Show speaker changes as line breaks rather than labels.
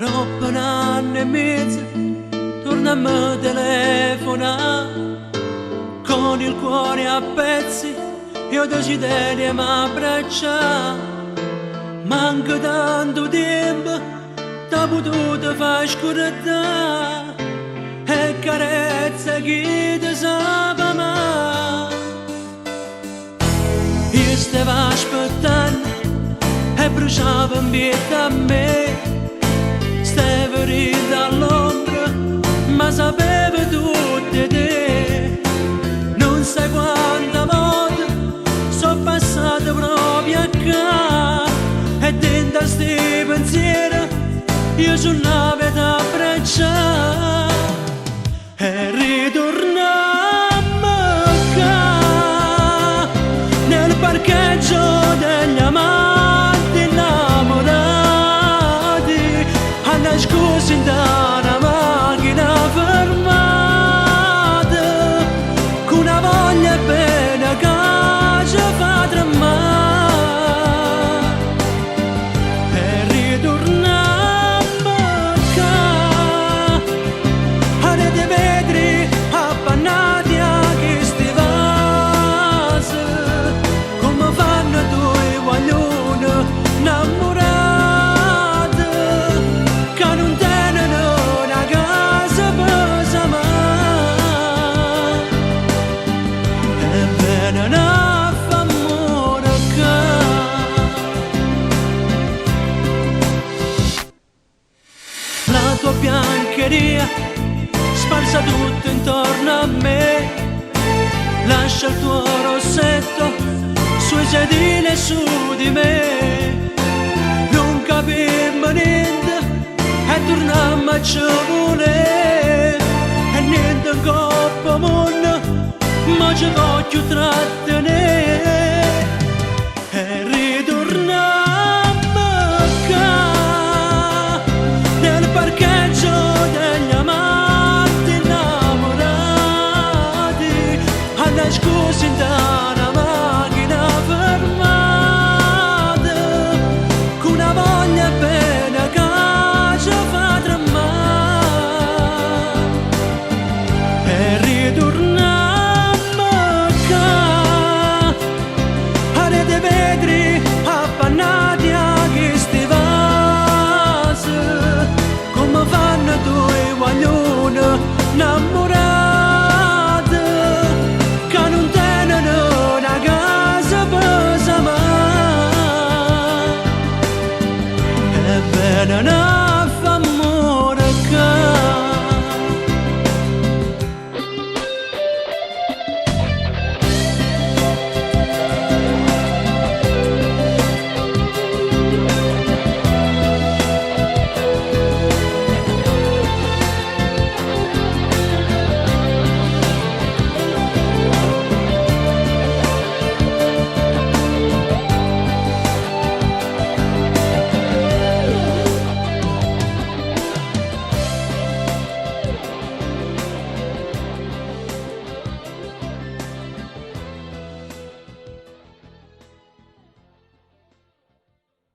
Ropp n'anno e miezz torna a me telefonà con il cuore a pezzi e 'o desiderio 'e m'abbraccià. Manco tanto tiempo t'ha potuto fa scurdà 'E carezze 'e chi te sape amà. Io stevo aspettanno e bruciava 'mpietto a me. Stevo dint' all'ombra, ma sapevo tutto 'e te. Nun sai quanta vote so' passato proprio 'a ccà e dint' a 'sti pensieri io sunnavo 'e t'abbraccià. E ritornammo ccà nel parcheggio degli amanti innamorati annascusi 'int'a 'na machina fermata cu 'na voglia 'e bene ca ce fa tremmà. E ritornammo ccà aret' 'e vetri appannati 'a chisti vase comme fanno duje guagliune 'nnammurate ca nun teneno 'na casa pe' s'amà. E veneno a fa' ammore ccà. La tua biancheria sparsa tutto intorno a me lascia il tuo rossetto sui sedili e su di me. Nun capimmo niente e turnammo a ce vulè e niente 'ncopp' 'o munno mo ce po' cchiù trattenè. E ritornammo ccà nel parcheggio degli amanti innamorati annascusi 'int'a 'na machina fermata cu 'na voglia 'e bene ca ce fa tremmà. E ritornammo ccà aret' 'e vetri appannati 'a chisti vase comme fanno duje guagliune 'nnammurate ca nun teneno 'na casa pe' s'amà. E veneno